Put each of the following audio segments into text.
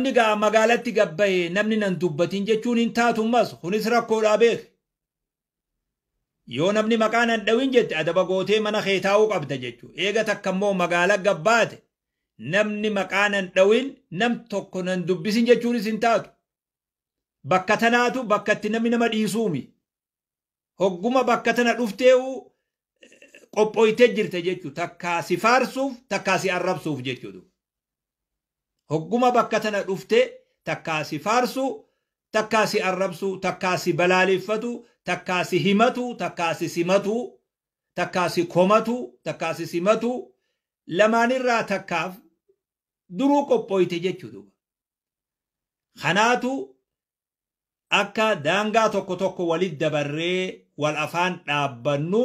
Namni gaa magaalatti gabbaye namni nan dubbatin jechuun hin taatummas kunis rakkoodhaa beek. Yoo namni maqaa nan dhawin jette adaba gootee mana kee taa'uu qabda jechuudha. Eega takka immoo magaala gabbaate namni maqaa nan dhawin nam tokko nan dubbisin jechuunis hin taatu. Bakka tanaatu bakka itti namni nama dhiisuumi. Hogguma bakka tana dhuftee'u qophooytee jirte jechuudha. Takkaa si faarsuuf takkaa si arrabsuuf jechuudha. Hogguma bakka tana dhuftee takkaa si faarsuu takkaa si arrabsuu takkaa si balaaleffatu takkaa si himatu takkaa si simatu takkaa si komatu takkaa si simatu lamaanirraa takkaaf duruu qophooyte jechuudha. Kanaatu akka daangaa tokko tokko walit dabarree wal afaan dhaabbannu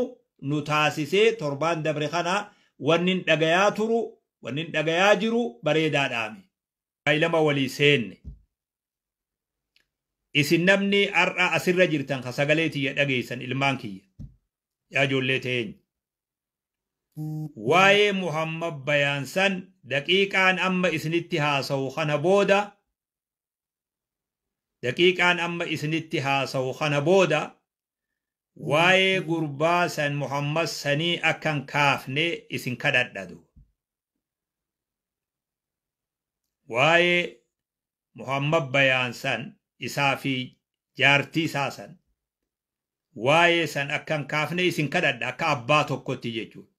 nu taasisee torbaan dabre kana wannin dhagayaa turu wannin dhagayaa jiru bareedaadhaami. Lama walii seenne. Isin namni har'a asirra jirtan ka sagalee tiyya dhageessan ilmaan kiyya. Yaa ijoollee teenya. Waa'ee Muhammad Bayaansan daqiiqaan amma isinitti haasa'u kana booda daqiiqaan amma isinitti haasa'u kana booda waa'ee gurbaa san Muhammad sanii akkan kaafne isin kadhadhadu. Waa'ee Muhammad Bayaansan isaa fi jaartii isaa san waa'ee san akkan kaafne isin kadhadha akka abbaa tokkotti jechuudha.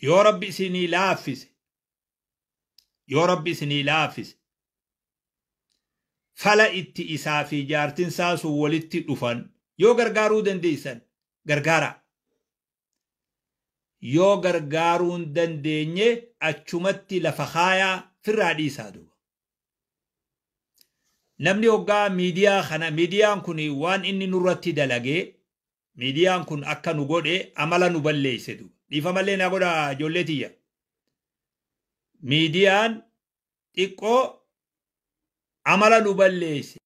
Yoo Rabbi isinii laaffise yoo Rabbi isinii laaffise fala itti isaa fi jaartiin isaa sun walitti dhufan yoo gargaaruu dandeessan gargaara. Yoo gargaaruu hin dandeenye achumatti lafa kaayaa firraa dhiisaa duuba. Namni hoggaa miidiyaa kana miidiyaan kun waan inni nurratti dalagee miidiyaan kun akka nu godhe amala nu balleesse duuba. Dhiifamallee naa godha ijoollee tiyya. Miidiyaan xiqqoo amala nu balleesse.